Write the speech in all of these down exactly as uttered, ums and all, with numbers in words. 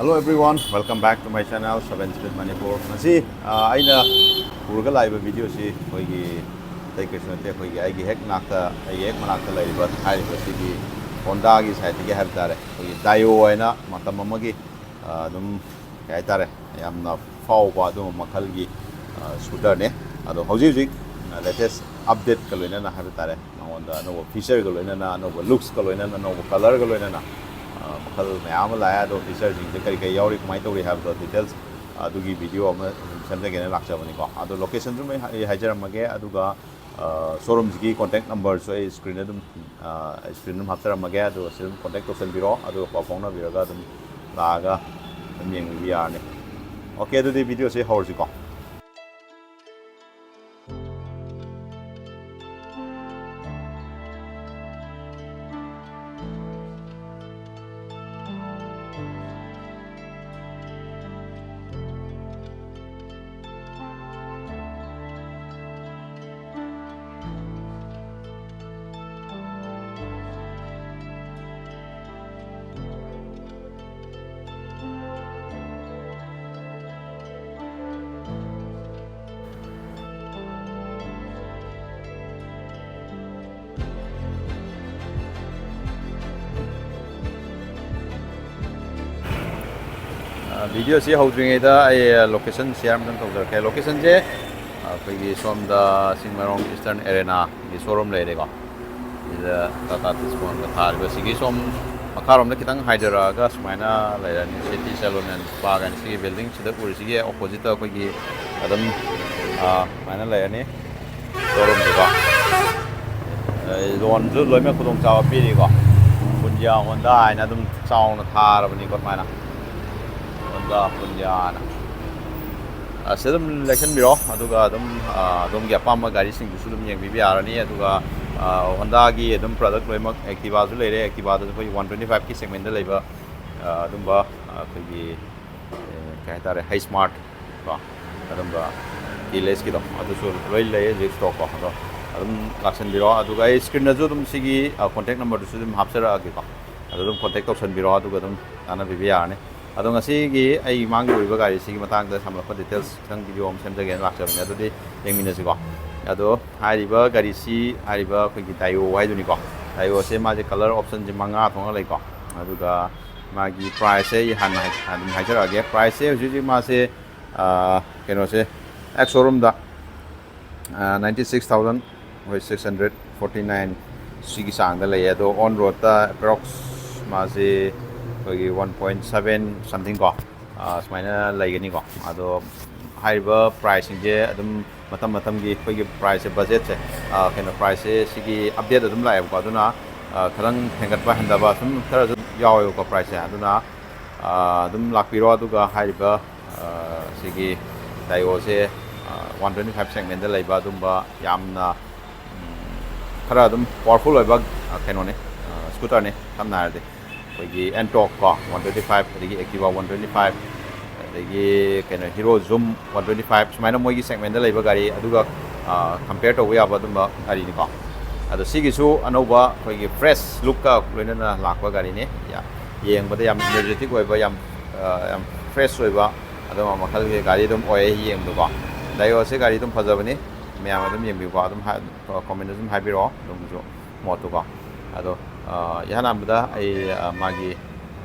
Hello everyone, welcome back to my channel seven Speed Manipur. ꯉꯁꯤ ꯑ, ꯑꯩꯅ ꯄꯨꯔꯒ ꯂꯥꯛꯏꯕ ꯚꯤꯗꯤꯑꯣꯁꯤ ꯑꯩꯈꯣꯏꯒꯤ ꯑꯇꯩ ꯀꯩꯁꯨ ꯅꯠꯇꯦ, ꯑꯩꯈꯣꯏꯒꯤ ꯑꯩꯒꯤ ꯍꯦꯛ ꯅꯥꯛꯇ, ꯑꯩꯒꯤ ꯍꯦꯛ ꯃꯅꯥꯛꯇ ꯂꯩꯔꯤꯕ ꯍꯥꯏꯔꯤꯕ ꯁꯤꯒꯤ ꯍꯣꯟꯗꯥꯒꯤ ꯁꯥꯏꯠꯇꯒꯤ ꯍꯥꯏꯕ ꯇꯥꯔꯦ, ꯑꯩꯈꯣꯏꯒꯤ ꯗꯥꯏꯑꯣ ꯍꯥꯏꯅ ꯃꯇꯝ ꯑꯃꯒꯤ ꯑ, ꯑꯗꯨꯝ ꯀꯩ ꯍꯥꯏꯇꯥꯔꯦ, ꯌꯥꯝꯅ ꯐꯥꯎꯕ ꯑꯗꯨꯝꯕ ꯃꯈꯜꯒꯤ ꯁ꯭ꯀꯨꯇꯔꯅꯦ꯫ ꯑꯗꯣ ꯍꯧꯖꯤꯛ ꯍꯧꯖꯤꯛ ꯂꯦꯇꯦꯁ ꯑꯞꯗꯦꯠꯀ ꯂꯣꯏꯅꯅ ꯍꯥꯏꯕ ꯇꯥꯔꯦ, ꯃꯉꯣꯟꯗ ꯑꯅꯧꯕ ꯐꯤꯆꯔꯒ ꯂꯣꯏꯅꯅ, ꯑꯅꯧꯕ ꯂꯨꯛꯁꯀ ꯂꯣꯏꯅꯅ, ꯑꯅꯧꯕ ꯀꯂꯔꯒ ꯂꯣꯏꯅꯅ ꯑ, ꯃꯈꯜ ꯃꯌꯥꯝ ꯑꯃ ꯂꯥꯛꯑꯦ꯫ ꯑꯗꯣ ꯐꯤꯆꯔꯁꯤꯡꯁꯦ ꯀꯔꯤ ꯀꯔꯤ ꯌꯥꯎꯔꯤ, ꯀꯃꯥꯏꯅ ꯇꯧꯔꯤ ꯍꯥꯏꯕꯗꯣ ꯗꯤꯇꯦꯜꯁ ꯑꯗꯨꯒꯤ ꯚꯤꯗꯤꯑꯣ ꯑꯃ ꯑꯗꯨꯝ ꯁꯦꯝꯖꯒꯦꯅ ꯂꯥꯛꯆꯕꯅꯤꯀꯣ꯫ ꯑꯗꯣ ꯂꯣꯀꯦꯁꯟꯁꯨ ꯑꯩ ꯍꯥꯏꯖꯔꯝꯃꯒꯦ, ꯑꯗꯨꯒ ꯁꯣꯔꯨꯝꯁꯤꯒꯤ ꯀꯣꯟꯇꯦꯛ ꯅꯝꯕꯔꯁꯨ ꯑꯩ ꯁ꯭ꯀ꯭ꯔꯤꯟꯗ ꯑꯗꯨꯝ ꯁ꯭ꯀ꯭ꯔꯤꯟ ꯑꯗꯨꯝ ꯍꯥꯞꯆꯔꯝꯃꯒꯦ, ꯑꯗꯨꯒ ꯁꯤ ꯑꯗꯨꯝ ꯀꯣꯟꯇꯦꯛ ꯇꯧꯁꯟꯕꯤꯔꯣ, ꯑꯗꯨꯒ ꯄꯥꯎ ꯐꯥꯎꯅꯕꯤꯔꯒ ꯑꯗꯨꯝ ꯂꯥꯛꯑꯒ ꯑꯗꯨꯝ ꯌꯦꯡꯕꯤꯕ ꯌꯥꯔꯅꯤ꯫ ꯑꯣꯀꯦ, ꯑꯗꯨꯗꯤ ꯚꯤꯗꯤꯑꯣꯁꯦ ꯍꯧꯔꯁꯤꯀꯣ꯫ ꯚꯤꯗꯤꯑꯣꯁꯤ ꯍꯧꯗ꯭ꯔꯤꯉꯩꯗ ꯑꯩ ꯂꯣꯀꯦꯁꯟ ꯁꯤꯌꯔ ꯑꯃꯇꯪ ꯇꯧꯖꯔꯛꯀꯦ꯫ ꯂꯣꯀꯦꯁꯟꯁꯦ ꯑꯩꯈꯣꯏꯒꯤ ꯁꯣꯝꯗ ꯆꯤꯡꯃꯩꯔꯣꯡ ꯏꯁꯇꯔꯟ ꯑꯦꯔꯦꯅꯥꯒꯤ ꯁꯣꯔꯨꯝ ꯂꯩꯔꯦꯀꯣ꯫ ꯁꯤꯗ ꯇꯥꯇꯥ ꯇꯤꯁꯄꯣꯟꯒ ꯊꯥꯔꯤꯕ ꯁꯤꯒꯤ ꯁꯣꯝ ꯃꯈꯥꯔꯣꯝꯗ ꯈꯤꯇꯪ ꯍꯥꯏꯊꯔꯛꯑꯒ ꯁꯨꯃꯥꯏꯅ ꯂꯩꯔꯅꯤ, ꯁꯤꯇꯤ ꯁꯦꯂꯨꯟ ꯑꯦꯟ ꯁ꯭ꯄꯥ ꯀꯥꯏꯅ ꯁꯤꯒꯤ ꯕꯤꯜꯗꯤꯡꯁꯤꯗ ꯎꯔꯤꯁꯤꯒꯤ ꯑꯣꯄꯣꯖꯤꯠꯇ ꯑꯩꯈꯣꯏꯒꯤ ꯑꯗꯨꯝ ꯁꯨꯃꯥꯏꯅ ꯂꯩꯔꯅꯤ ꯁꯣꯔꯨꯝꯁꯤꯀꯣ꯫ ꯂꯣꯟꯁꯨ ꯂꯣꯏꯅꯃꯛ ꯈꯨꯗꯣꯡꯆꯥꯕ ꯄꯤꯔꯤꯀꯣ꯫ ꯄꯨꯟꯖꯥ ꯍꯣꯟꯗꯥ ꯍꯥꯏꯅ ꯑꯗꯨꯝ ꯆꯥꯎꯅ ꯊꯥꯔꯕꯅꯤꯀꯣ ꯑꯗꯨꯃꯥꯏꯅ꯫ ꯍꯣꯟꯗꯥ ꯄꯨꯟꯖꯥꯅ꯫ ꯑꯁꯤ ꯑꯗꯨꯝ ꯂꯦꯛꯁꯟꯕꯤꯔꯣ, ꯑꯗꯨꯒ ꯑꯗꯨꯝ ꯑꯗꯣꯝꯒꯤ ꯑꯄꯥꯝꯕ ꯒꯥꯔꯤꯁꯤꯡꯗꯨꯁꯨ ꯑꯗꯨꯝ ꯌꯦꯡꯕꯤꯕ ꯌꯥꯔꯅꯤ꯫ ꯑꯗꯨꯒ ꯍꯣꯟꯗꯥꯒꯤ ꯑꯗꯨꯝ ꯄ꯭ꯔꯗꯛ ꯂꯣꯏꯅꯃꯛ, ꯑꯦꯛꯇꯤꯚꯥꯁꯨ ꯂꯩꯔꯦ꯫ ꯑꯦꯛꯇꯤꯚꯥꯗꯁꯨ ꯑꯩꯈꯣꯏꯒꯤ ꯋꯥꯟ ꯇ꯭ꯋꯦꯟꯇꯤ ꯐꯥꯏꯚꯀꯤ ꯁꯦꯒꯃꯦꯟꯗ ꯂꯩꯕ ꯑꯗꯨꯝꯕ ꯑꯩꯈꯣꯏꯒꯤ ꯀꯩ ꯍꯥꯏꯇꯥꯔꯦ, ꯍꯩ ꯁ꯭ꯃꯥꯔꯠ ꯀꯣ, ꯑꯗꯨꯝꯕ ꯀꯤꯂꯦꯁꯀꯤꯗꯣ ꯑꯗꯨꯁꯨ ꯂꯣꯏ ꯂꯩ ꯍꯧꯖꯤꯛ ꯁ꯭ꯇꯣꯛꯀꯣ꯫ ꯑꯗꯣ ꯑꯗꯨꯝ ꯂꯥꯛꯁꯟꯕꯤꯔꯣ, ꯑꯗꯨꯒ ꯑꯩ ꯁ꯭ꯀ꯭ꯔꯤꯟꯗꯁꯨ ꯑꯗꯨꯝ ꯁꯤꯒꯤ ꯀꯣꯟꯇꯦꯛ ꯅꯝꯕꯔꯗꯨꯁꯨ ꯑꯗꯨꯝ ꯍꯥꯞꯆꯔꯛꯑꯒꯦꯀꯣ꯫ ꯑꯗꯨ ꯑꯗꯨꯝ ꯀꯣꯟꯇꯦꯛ ꯇꯧꯁꯟꯕꯤꯔꯣ, ꯑꯗꯨꯒ ꯑꯗꯨꯝ ꯇꯥꯟꯅꯕꯤꯕ ꯌꯥꯔꯅꯤ꯫ ꯑꯗꯣ ꯉꯁꯤꯒꯤ ꯑꯩ ꯃꯥꯡꯒꯤ ꯑꯣꯏꯕ ꯒꯥꯔꯤꯁꯤꯒꯤ ꯃꯇꯥꯡꯗ ꯁꯝꯂꯞꯄ details ꯈꯤꯇꯪ video ꯑꯃ ꯁꯦꯝꯖꯒꯦꯅ ꯂꯥꯛꯆꯕꯅꯦ꯫ ꯑꯗꯨꯗꯤ ꯌꯦꯡꯃꯤꯟꯅꯁꯤꯀꯣ꯫ ꯑꯗꯣ ꯍꯥꯏꯔꯤꯕ ꯒꯥꯔꯤꯁꯤ, ꯍꯥꯏꯔꯤꯕ ꯑꯩꯈꯣꯏꯒꯤ Daewoo ꯍꯥꯏꯗꯨꯅꯤꯀꯣ꯫ Daewooꯁꯦ ꯃꯥꯁꯦ colour optionꯁꯦ ꯃꯉꯥ ꯊꯣꯛꯅ ꯂꯩꯀꯣ꯫ ꯑꯗꯨꯒ ꯃꯥꯒꯤ priceꯁꯦ ꯑꯩ ꯍꯥꯟꯅ ꯍꯥꯏ-, ꯑꯗꯨꯝ ꯍꯥꯏꯖꯔꯛꯑꯒꯦ꯫ Priceꯁꯦ ꯍꯧꯖꯤꯛ ꯍꯧꯖꯤꯛ ꯃꯥꯁꯦ, ꯑꯥ, ꯀꯩꯅꯣꯁꯦ, ex showroomꯗ, ꯑꯥ, ninety six thousand, ꯍꯣꯏ, six hundred forty nine ꯁꯤꯒꯤ ꯆꯥꯡꯗ ꯂꯩꯌꯦ꯫ ꯑꯗꯣ on roadꯇ approx ꯃꯥꯁꯦ ꯑꯩꯈꯣꯏꯒꯤ one point seven something ꯀꯣ, ꯑꯥ, ꯁꯨꯃꯥꯏꯅ ꯂꯩꯒꯅꯤꯀꯣ꯫ ꯑꯗꯣ ꯍꯥꯏꯔꯤꯕ priceꯁꯤꯡꯁꯦ ꯑꯗꯨꯝ ꯃꯇꯝ ꯃꯇꯝꯒꯤ ꯑꯩꯈꯣꯏꯒꯤ priceꯁꯦ, budgetꯁꯦ, ꯑꯥ, ꯀꯩꯅꯣ, priceꯁꯦ ꯁꯤꯒꯤ update ꯑꯗꯨꯝ ꯂꯥꯛꯑꯦꯕꯀꯣ꯫ ꯑꯗꯨꯅ, ꯑꯥ, ꯈꯤꯇꯪ ꯍꯦꯟꯒꯠꯄ ꯍꯟꯊꯕ ꯁꯨꯝ ꯈꯔꯁꯨ ꯌꯥꯎꯋꯦꯕꯀꯣ priceꯁꯦ꯫ ꯑꯗꯨꯅ, ꯑꯥ, ꯑꯗꯨꯝ ꯂꯥꯛꯄꯤꯔꯣ꯫ ꯑꯗꯨꯒ ꯍꯥꯏꯔꯤꯕ, ꯑꯥ, ꯁꯤꯒꯤ Daewooꯁꯦ, ꯑꯥ, one twenty five segmentꯗ ꯂꯩꯕ ꯑꯗꯨꯝꯕ ꯌꯥꯝꯅ, ꯎꯝ, ꯈꯔ ꯑꯗꯨꯝ powerful ꯑꯣꯏꯕ, ꯑꯥ, ꯀꯩꯅꯣꯅꯦ, ꯑꯥ, scooterꯅꯦ꯫ ꯁꯝꯅ ꯍꯥꯏꯔꯗꯤ ꯑꯩꯈꯣꯏꯒꯤ Ntorq ꯀꯣ, one twenty five, ꯑꯗꯒꯤ Activa one twenty five, ꯑꯗꯒꯤ ꯀꯩꯅꯣ, Hero Zoom one twenty five, ꯁꯨꯃꯥꯏꯅ ꯃꯣꯏꯒꯤ segmentꯗ ꯂꯩꯕ ꯒꯥꯔꯤ, ꯑꯗꯨꯒ, ꯑꯥ, compare ꯇꯧꯕ ꯌꯥꯕ ꯑꯗꯨꯝꯕ ꯒꯥꯔꯤꯅꯤꯀꯣ꯫ ꯑꯗꯣ ꯁꯤꯒꯤꯁꯨ ꯑꯅꯧꯕ ꯑꯩꯈꯣꯏꯒꯤ fresh lookꯀ ꯂꯣꯏꯅꯅ ꯂꯥꯛꯄ ꯒꯥꯔꯤꯅꯤ꯫ ꯌꯥ-, ꯌꯦꯡꯕꯗ ꯌꯥꯝ energetic ꯑꯣꯏꯕ, ꯌꯥꯝ, ꯑꯥ, ꯌꯥꯝ fresh ꯑꯣꯏꯕ ꯑꯗꯨꯝꯕ ꯃꯈꯜꯒꯤ ꯒꯥꯔꯤ ꯑꯗꯨꯝ ꯑꯣꯏꯌꯦ ꯌꯦꯡꯕꯗꯀꯣ꯫ Daewooꯁꯦ ꯒꯥꯔꯤ ꯑꯗꯨꯝ ꯐꯖꯕꯅꯤ, ꯃꯌꯥꯝ ꯑꯗꯨꯝ ꯌꯦꯡꯕꯤꯌꯨꯀꯣ꯫ ꯑꯗꯨꯝ ꯍꯥꯏ-, commentꯗ ꯑꯗꯨꯝ ꯍꯥꯏꯕꯤꯔꯛꯑꯣ ꯑꯗꯨꯝꯁꯨ ꯃꯣꯠꯇꯨꯀꯣ꯫ ꯑꯗꯣ, ꯑꯥ, ꯏꯍꯥꯟ ꯍꯥꯟꯕꯗ ꯑꯩ, ꯑꯥ, ꯃꯥꯒꯤ,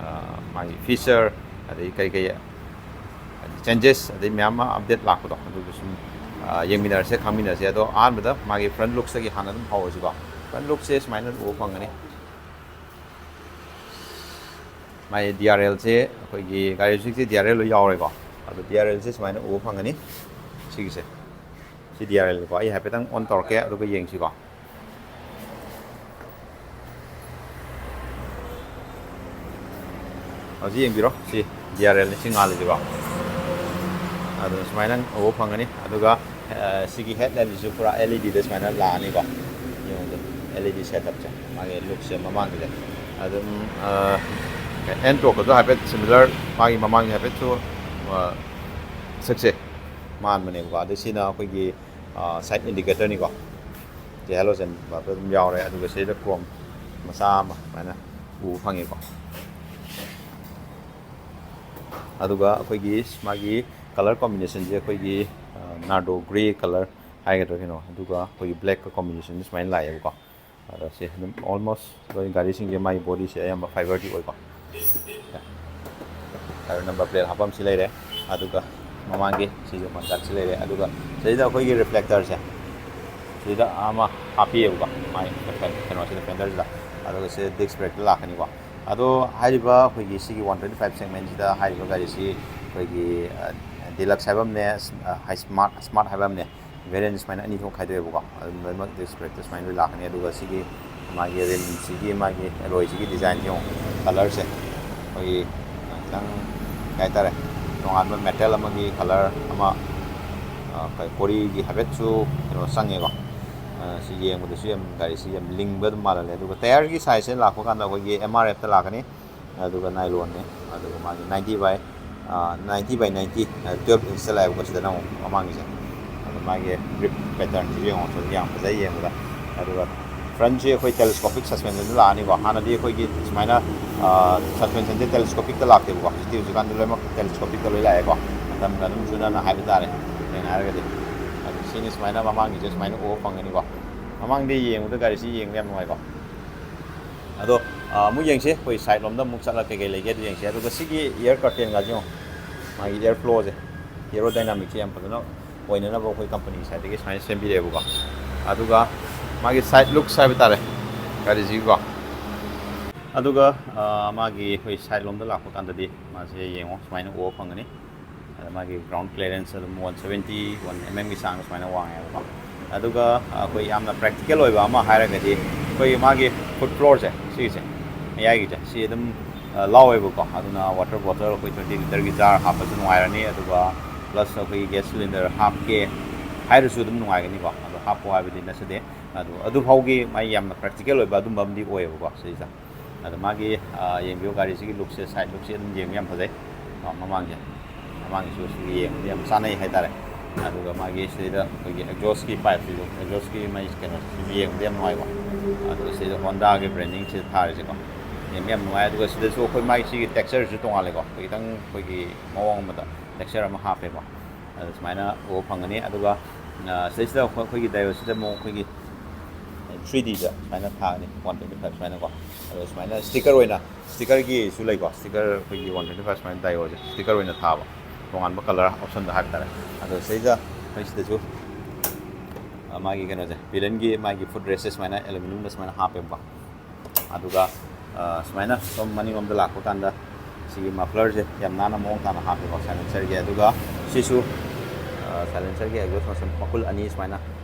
ꯑꯥ, ꯃꯥꯒꯤ feature, ꯑꯗꯩ ꯀꯩ ꯀꯩ changes, ꯑꯗꯩ ꯃꯌꯥꯝ ꯑꯃ update ꯂꯥꯛꯄꯗꯣ, ꯑꯗꯨꯒꯤ ꯁꯨꯝ, ꯑꯥ, ꯌꯦꯡꯃꯤꯟꯅꯔꯁꯦ, ꯈꯪꯃꯤꯟꯅꯔꯁꯦ꯫ ꯑꯗꯣ ꯑꯍꯥꯟꯕꯗ ꯃꯥꯒꯤ front lookꯇꯒꯤ ꯍꯥꯟꯅ ꯑꯗꯨꯝ ꯍꯧꯔꯁꯤꯀꯣ꯫ Front lookꯁꯦ ꯁꯨꯃꯥꯏꯅ ꯎꯕ ꯐꯪꯒꯅꯤ꯫ ꯃꯥꯒꯤ DRLꯁꯦ, ꯑꯩꯈꯣꯏꯒꯤ ꯒꯥꯔꯤ ꯍꯧꯖꯤꯛꯁꯦ DRL ꯂꯣꯏ ꯌꯥꯎꯔꯦꯀꯣ꯫ ꯑꯗꯣ DRLꯁꯦ ꯁꯨꯃꯥꯏꯅ ꯎꯕ ꯐꯪꯒꯅꯤ꯫ ꯁꯤꯒꯤꯁꯦ, ꯁꯤ DRLꯅꯤꯀꯣ꯫ ꯑꯩ ꯍꯥꯏꯐꯦꯠꯇꯪ on ꯇꯧꯔꯛꯀꯦ, ꯑꯗꯨꯒ ꯌꯦꯡꯁꯤꯀꯣ꯫ ꯍꯧꯖꯤꯛ ꯌꯦꯡꯕꯤꯔꯣ, ꯁꯤ DRLꯅꯤ, ꯁꯤ ꯉꯥꯜꯂꯤꯁꯤꯀꯣ꯫ ꯑꯗꯨꯅ ꯁꯨꯃꯥꯏꯅ ꯎꯕ ꯐꯪꯒꯅꯤ꯫ ꯑꯗꯨꯒ, ꯑ, ꯁꯤꯒꯤ headlampꯁꯤꯁꯨ ꯄꯨꯔꯥ LEDꯗ ꯁꯨꯃꯥꯏꯅ ꯂꯥꯛꯑꯅꯤꯀꯣ꯫ ꯌꯦꯡꯉꯨꯗ, LED setupꯁꯦ, ꯃꯥꯒꯤ lookꯁꯦ ꯃꯃꯥꯡꯒꯤꯁꯦ꯫ ꯑꯗꯨꯝ, ꯑ, Ntorqꯀꯁꯨ ꯍꯥꯏꯐꯦꯠ similar, ꯃꯥꯒꯤ ꯃꯃꯥꯡꯒꯤ ꯍꯥꯏꯐꯦꯠꯁꯨ, ꯑ, ꯁꯛꯁꯦ ꯃꯥꯟꯕꯅꯦꯕꯀꯣ꯫ ꯑꯗꯨ ꯁꯤꯅ ꯑꯩꯈꯣꯏꯒꯤ, ꯑ, side indicatorꯅꯤꯀꯣ꯫ ꯁꯤ halogen bulb ꯑꯗꯨꯝ ꯌꯥꯎꯔꯦ꯫ ꯑꯗꯨꯒ ꯁꯤꯗ chrome ꯃꯆꯥ ꯑꯃ ꯁꯨꯃꯥꯏꯅ ꯎꯕ ꯐꯪꯉꯤꯀꯣ꯫ ꯑꯗꯨꯒ ꯑꯩꯈꯣꯏꯒꯤ ꯃꯥꯒꯤ ꯀꯂꯔ ꯀꯣꯝꯕꯤꯅꯦꯁꯟꯁꯦ ꯑꯩꯈꯣꯏꯒꯤ ꯅꯥꯔꯗꯣ ꯒ꯭ꯔꯦ ꯀꯂꯔ ꯍꯥꯏꯒꯗ꯭ꯔꯥ ꯀꯩꯅꯣ, ꯑꯗꯨꯒ ꯑꯩꯈꯣꯏꯒꯤ ꯕ꯭ꯂꯦꯛꯀ ꯀꯣꯝꯕꯤꯅꯦꯁꯟ ꯁꯨꯃꯥꯏꯅ ꯂꯥꯛꯑꯦꯕꯀꯣ꯫ ꯑꯗꯣ ꯁꯤ ꯑꯗꯨꯝ ꯑꯣꯜꯃꯣꯁ ꯂꯣꯏ ꯒꯥꯔꯤꯁꯤꯡꯁꯦ ꯃꯥꯒꯤ ꯕꯣꯗꯤꯁꯦ ꯑꯌꯥꯝꯕ ꯐꯥꯏꯕꯔꯗꯤ ꯑꯣꯏꯀꯣ꯫ ꯑꯗꯣ ꯅꯝꯕꯔ ꯄ꯭ꯂꯦꯠ ꯍꯥꯞꯐꯝꯁꯤ ꯂꯩꯔꯦ, ꯑꯗꯨꯒ ꯃꯃꯥꯡꯒꯤ ꯁꯤꯁꯨ ꯃꯟꯗꯥꯛꯁꯤ ꯂꯩꯔꯦ, ꯑꯗꯨꯒ ꯁꯤꯗ ꯑꯩꯈꯣꯏꯒꯤ ꯔꯤꯐ꯭ꯂꯦꯛꯇꯔꯁꯦ ꯁꯤꯗ ꯑꯃ ꯍꯥꯞꯄꯤꯌꯦꯕꯀꯣ, ꯃꯥꯒꯤ ꯀꯩꯅꯣꯁꯤꯗ, ꯐꯦꯟꯗꯔꯁꯤꯗ꯫ ꯑꯗꯨꯒ ꯁꯤꯗ ꯗꯤꯁꯛ ꯕ꯭ꯔꯦꯛꯇ ꯂꯥꯛꯀꯅꯤꯀꯣ꯫ ꯑꯗꯣ ꯍꯥꯏꯔꯤꯕ ꯑꯩꯈꯣꯏꯒꯤ ꯁꯤꯒꯤ ꯋꯥꯟ ꯇ꯭ꯋꯦꯟꯇꯤ ꯐꯥꯏꯚ ꯁꯦꯒꯃꯦꯟꯁꯤꯗ ꯍꯥꯏꯔꯤꯕ ꯒꯥꯔꯤꯁꯤ ꯑꯩꯈꯣꯏꯒꯤ ꯗꯤꯂꯛꯁ ꯍꯥꯏꯕ ꯑꯃꯅꯦ, ꯍꯥꯏ ꯁ꯭ꯃꯥꯔꯠ, ꯁ꯭ꯃꯥꯔꯠ ꯍꯥꯏꯕ ꯑꯃꯅꯦ, ꯚꯦꯔꯤꯌꯦꯟ ꯁꯨꯃꯥꯏꯅ ꯑꯅꯤ ꯊꯣꯛꯅ ꯈꯥꯏꯗꯣꯛꯑꯦꯕꯀꯣ꯫ ꯑꯗꯨꯝ ꯂꯣꯏꯅꯃꯛ ꯗꯤꯁꯛ ꯕ꯭ꯔꯦꯛꯇ ꯁꯨꯃꯥꯏꯅ ꯂꯣꯏ ꯂꯥꯛꯀꯅꯤ꯫ ꯑꯗꯨꯒ ꯁꯤꯒꯤ ꯃꯥꯒꯤ ꯔꯤꯝꯁꯤꯒꯤ ꯃꯥꯒꯤ ꯑꯦꯂꯣꯏꯁꯤꯒꯤ ꯗꯤꯖꯥꯏꯟꯁꯦ ꯌꯦꯡꯉꯣ, ꯀꯂꯔꯁꯦ ꯑꯩꯈꯣꯏꯒꯤ ꯈꯤꯇꯪ ꯀꯩ ꯍꯥꯏꯇꯥꯔꯦ, ꯇꯣꯉꯥꯟꯕ ꯃꯦꯇꯦꯜ ꯑꯃꯒꯤ ꯀꯂꯔ ꯑꯃ, ꯑ, ꯀꯣꯔꯤꯒꯤ ꯍꯥꯏꯐꯦꯠꯁꯨ ꯀꯩꯅꯣ ꯆꯪꯉꯦꯀꯣ꯫ ꯑ, ꯁꯤ ꯌꯦꯡꯕꯗꯁꯨ ꯌꯥꯝ, ꯒꯥꯔꯤꯁꯤ ꯌꯥꯝ ꯂꯤꯡꯕ ꯑꯗꯨꯝ ꯃꯥꯜꯍꯜꯂꯦ꯫ ꯑꯗꯨꯒ ꯇꯌꯥꯔꯒꯤ ꯁꯥꯏꯖꯁꯦ ꯂꯥꯛꯄ ꯀꯥꯟꯗ ꯑꯩꯈꯣꯏꯒꯤ ꯑꯦꯝ ꯑꯥꯔ ꯑꯦꯐꯇ ꯂꯥꯛꯀꯅꯤ꯫ ꯑꯗꯨꯒ ꯅꯥꯏꯂꯣꯟꯅꯦ꯫ ꯑꯗꯨꯒ ꯃꯥꯒꯤ ninety by, ninety by ninety, twelve ꯏꯟꯁꯇ ꯂꯥꯛꯑꯦꯕꯀꯣ꯫ ꯁꯤꯗꯅ ꯑꯃꯨꯛ ꯃꯃꯥꯡꯒꯤꯁꯦ, ꯑꯗꯣ ꯃꯥꯒꯤ ꯒ꯭ꯔꯤꯞ ꯄꯦꯇꯔꯟꯁꯤꯁꯨ ꯌꯦꯡꯉꯣ, ꯁꯤꯗꯤ ꯌꯥꯝ ꯐꯖꯩ ꯌꯦꯡꯕꯗ꯫ ꯑꯗꯨꯒ ꯐ꯭ꯔꯟꯁꯤ ꯑꯩꯈꯣꯏ ꯇꯦꯂꯦꯁꯀꯣꯄꯤꯛ ꯁꯁꯄꯦꯟꯁꯟꯗ ꯂꯥꯛꯑꯅꯤꯀꯣ꯫ ꯍꯥꯟꯅꯗꯤ ꯑꯩꯈꯣꯏꯒꯤ ꯁꯨꯃꯥꯏꯅ ꯁꯁꯄꯦꯟꯁꯟꯁꯦ ꯇꯦꯂꯦꯁꯀꯣꯄꯤꯛꯇ ꯂꯥꯛꯇꯦꯕꯀꯣ꯫ ꯍꯧꯖꯤꯛꯇꯤ, ꯍꯧꯖꯤꯛꯀꯥꯟꯗꯤ ꯂꯣꯏꯅꯃꯛ ꯇꯦꯂꯦꯁꯀꯣꯄꯤꯛꯇ ꯂꯣꯏ ꯂꯥꯛꯑꯦꯀꯣ, ꯃꯇꯝꯒ ꯑꯗꯨꯝ ꯆꯨꯅꯅ ꯍꯥꯏꯕ ꯇꯥꯔꯦ꯫ ꯁꯦꯡꯅ ꯍꯥꯏꯔꯒꯗꯤ ꯑꯗꯨ ꯁꯤꯅꯤ ꯁꯨꯃꯥꯏꯅ ꯃꯃꯥꯡꯒꯤꯁꯦ ꯁꯨꯃꯥꯏꯅ ꯎꯕ ꯐꯪꯒꯅꯤꯀꯣ꯫ ꯃꯃꯥꯡꯗꯤ ꯌꯦꯡꯕꯗ ꯒꯥꯔꯤꯁꯤ ꯌꯦꯡꯕ ꯌꯥꯝ ꯅꯨꯡꯉꯥꯏꯀꯣ꯫ ꯑꯗꯣ ꯑꯃꯨꯛ ꯌꯦꯡꯁꯤ, ꯑꯩꯈꯣꯏ ꯁꯥꯏꯠ ꯂꯣꯝꯗ ꯑꯃꯨꯛ ꯆꯠꯂꯒ ꯀꯩꯀꯩ ꯂꯩꯒꯦ ꯑꯗꯨ ꯌꯦꯡꯁꯤ꯫ ꯑꯗꯨꯒ ꯁꯤꯒꯤ ꯏꯌꯔ ꯀꯔꯇꯦꯟꯒꯁꯦ ꯌꯦꯡꯉꯣ, ꯃꯥꯒꯤ ꯏꯌꯔ ꯐ꯭ꯂꯣꯁꯦ, ꯑꯦꯔꯣ ꯗꯥꯏꯅꯥꯃꯤꯛꯁꯦ ꯌꯥꯝ ꯐꯖꯅ ꯑꯣꯏꯅꯅꯕ ꯑꯩꯈꯣꯏ ꯀꯝꯄꯅꯤ ꯁꯥꯏꯠꯇꯒꯤ ꯁꯨꯃꯥꯏꯅ ꯁꯦꯝꯕꯤꯔꯛꯑꯦꯕꯀꯣ꯫ ꯑꯗꯨꯒ ꯃꯥꯒꯤ ꯁꯥꯏꯠ ꯂꯨꯛꯁ ꯍꯥꯏꯕ ꯇꯥꯔꯦ ꯒꯥꯔꯤꯁꯤꯒꯤꯀꯣ꯫ ꯑꯗꯨꯒ ꯃꯥꯒꯤ ꯑꯩꯈꯣꯏ ꯁꯥꯏꯠ ꯂꯣꯝꯗ ꯂꯥꯛꯄ ꯀꯥꯟꯗꯗꯤ ꯃꯥꯁꯦ ꯌꯦꯡꯉꯣ, ꯁꯨꯃꯥꯏꯅ ꯎꯕ ꯐꯪꯒꯅꯤ꯫ ꯑꯗ ꯃꯥꯒꯤ ꯒ꯭ꯔꯥꯎꯟ ꯀ꯭ꯂꯤꯌꯔꯦꯟꯁ ꯑꯗꯨꯝ ꯋꯥꯟ ꯁꯕꯦꯟꯇꯤ, ꯋꯥꯟ ꯑꯦꯝ ꯑꯦꯝꯒꯤ ꯆꯥꯡ ꯁꯨꯃꯥꯏꯅ ꯋꯥꯡꯉꯦꯕꯀꯣ꯫ ꯑꯗꯨꯒ ꯑꯩꯈꯣꯏ ꯌꯥꯝꯅ ꯄ꯭ꯔꯦꯛꯇꯤꯀꯦꯜ ꯑꯣꯏꯕ ꯑꯃ ꯍꯥꯏꯔꯒꯗꯤ, ꯑꯩꯈꯣꯏ ꯃꯥꯒꯤ ꯐꯨꯠ ꯐ꯭ꯂꯣꯔꯁꯦ, ꯁꯤꯒꯤꯁꯦ, ꯃꯌꯥꯏꯒꯤꯁꯦ, ꯁꯤ ꯑꯗꯨꯝ ꯂꯥꯎꯋꯦꯕꯀꯣ꯫ ꯑꯗꯨꯅ ꯋꯥꯇꯔ ꯕꯣꯇꯜ ꯑꯩꯈꯣꯏ ꯇ꯭ꯋꯦꯟꯇꯤ ꯂꯤꯇꯔꯒꯤ ꯖꯥꯔ ꯍꯥꯞꯄꯁꯨ ꯅꯨꯡꯉꯥꯏꯔꯅꯤ꯫ ꯑꯗꯨꯒ ꯄ꯭ꯂꯁ ꯑꯩꯈꯣꯏꯒꯤ ꯒ꯭ꯌꯥꯁ ꯁꯤꯂꯤꯟꯗꯔ ꯍꯥꯞꯀꯦ ꯍꯥꯏꯔꯁꯨ ꯑꯗꯨꯝ ꯅꯨꯡꯉꯥꯏꯒꯅꯤꯀꯣ꯫ ꯑꯗꯣ ꯍꯥꯞꯄꯣ ꯍꯥꯏꯕꯗꯤ ꯅꯠꯆꯗꯦ꯫ ꯑꯗꯣ ꯑꯗꯨ ꯐꯥꯎꯒꯤ ꯃꯥꯒꯤ ꯌꯥꯝꯅ ꯄ꯭ꯔꯦꯛꯇꯤꯀꯦꯜ ꯑꯣꯏꯕ ꯑꯗꯨꯝꯕ ꯑꯃꯗꯤ ꯑꯣꯏꯌꯦꯕꯀꯣ ꯁꯤꯗꯩꯁꯤꯗ꯫ ꯑꯗꯣ ꯃꯥꯒꯤ, ꯑ, ꯌꯦꯡꯕꯤꯌꯨ, ꯒꯥꯔꯤꯁꯤꯒꯤ ꯂꯨꯛꯁꯦ, ꯁꯥꯏꯠ ꯂꯨꯛꯁꯦ ꯑꯗꯨꯝ ꯌꯦꯡꯕ ꯌꯥꯝ ꯐꯖꯩ꯫ ꯑ, ꯃꯃꯥꯡꯁꯦ, ꯃꯃꯥꯡꯒꯤꯁꯨ ꯁꯤꯒꯤ ꯌꯦꯡꯕꯗ ꯌꯥꯝ ꯆꯥꯅꯩ ꯍꯥꯏꯇꯥꯔꯦ꯫ ꯑꯗꯨꯒ ꯃꯥꯒꯤ ꯁꯤꯗꯩꯗ ꯑꯩꯈꯣꯏꯒꯤ ꯑꯦꯛꯖꯣꯁꯀꯤ ꯄꯥꯏꯞꯁꯤꯁꯨ, ꯑꯦꯛꯖꯣꯁꯀꯤ ꯃꯥꯒꯤ ꯀꯩꯅꯣꯁꯤꯁꯨ ꯌꯦꯡꯕꯗ ꯌꯥꯝ ꯅꯨꯡꯉꯥꯏꯀꯣ꯫ ꯑꯗꯨꯒ ꯁꯤꯗ ꯍꯣꯟꯗꯥꯒꯤ ꯕ꯭ꯔꯦꯟꯗꯤꯡꯁꯤꯗ ꯊꯥꯔꯤꯁꯦꯀꯣ, ꯌꯥꯝ ꯅꯨꯡꯉꯥꯏ꯫ ꯑꯗꯨꯒ ꯁꯤꯗꯁꯨ ꯑꯩꯈꯣꯏ ꯃꯥꯒꯤ ꯁꯤꯒꯤ ꯇꯦꯛꯁꯆꯔꯁꯨ ꯇꯣꯉꯥꯜꯂꯦꯀꯣ, ꯑꯩꯈꯣꯏ ꯈꯤꯇꯪ ꯑꯩꯈꯣꯏꯒꯤ ꯃꯑꯣꯡ ꯑꯃꯗ ꯇꯦꯛꯁꯆꯔ ꯑꯃ ꯍꯥꯞꯄꯦꯀꯣ꯫ ꯑꯗꯨ ꯁꯨꯃꯥꯏꯅ ꯎꯕ ꯐꯪꯒꯅꯤ꯫ ꯑꯗꯨꯒ ꯁꯤꯗꯩꯁꯤꯗ ꯑꯩꯈꯣꯏꯒꯤ ꯗꯥꯏꯑꯣꯁꯤꯗ ꯑꯃꯨꯛ ꯑꯩꯈꯣꯏꯒꯤ ꯊ꯭ꯔꯤ ꯗꯤꯗ ꯁꯨꯃꯥꯏꯅ ꯊꯥꯒꯅꯤ, ꯋꯥꯟ ꯇ꯭ꯋꯦꯟꯇꯤ ꯐꯥꯏꯚ ꯁꯨꯃꯥꯏꯅꯀꯣ꯫ ꯑꯗꯣ ꯁꯨꯃꯥꯏꯅ ꯁ꯭ꯇꯤꯀꯔ ꯑꯣꯏꯅ, ꯁ꯭ꯇꯤꯀꯔꯒꯤꯁꯨ ꯂꯩꯀꯣ, ꯁ꯭ꯇꯤꯀꯔ ꯑꯩꯈꯣꯏꯒꯤ ꯋꯥꯟ ꯇ꯭ꯋꯦꯟꯇꯤ ꯐꯥꯏꯚ ꯁꯨꯃꯥꯏꯅ ꯗꯥꯏꯑꯣꯁꯦ ꯁ꯭ꯇꯤꯀꯔ ꯑꯣꯏꯅ ꯊꯥꯕ, ꯇꯣꯉꯥꯟꯕ ꯀꯂꯔ ꯑꯣꯞꯁꯟꯗ ꯍꯥꯏꯕ ꯇꯥꯔꯦ꯫ ꯑꯗꯣ ꯁꯤꯗꯩꯗ ꯑꯩꯈꯣꯏ ꯁꯤꯗꯁꯨ ꯃꯥꯒꯤ ꯀꯩꯅꯣꯁꯦ, ꯕꯤꯂꯟꯒꯤ ꯃꯥꯒꯤ ꯐꯨꯠ ꯔꯦꯁꯁꯦ ꯁꯨꯃꯥꯏꯅ ꯑꯦꯂꯨꯃꯤꯅꯤꯌꯝꯗ ꯁꯨꯃꯥꯏꯅ ꯍꯥꯞꯄꯦꯕꯀꯣ꯫ ꯑꯗꯨꯒ ꯁꯨꯃꯥꯏꯅ ꯁꯣꯝ ꯃꯅꯤꯡꯂꯣꯝꯗ ꯂꯥꯛꯄ ꯀꯥꯟꯗ ꯁꯤꯒꯤ ꯃꯐ꯭ꯂꯔꯁꯦ ꯌꯥꯝ ꯅꯥꯟꯅ ꯃꯑꯣꯡ ꯇꯥꯅ ꯍꯥꯞꯄꯦꯀꯣ, ꯁꯥꯏꯂꯦꯟꯁꯔꯒꯤ꯫ ꯑꯗꯨꯒ ꯁꯤꯁꯨ ꯁꯥꯏꯂꯦꯟꯁꯔꯒꯤ ꯑꯦꯛꯖꯣꯁ ꯃꯈꯨꯜ ꯑꯅꯤ ꯁꯨꯃꯥꯏꯅ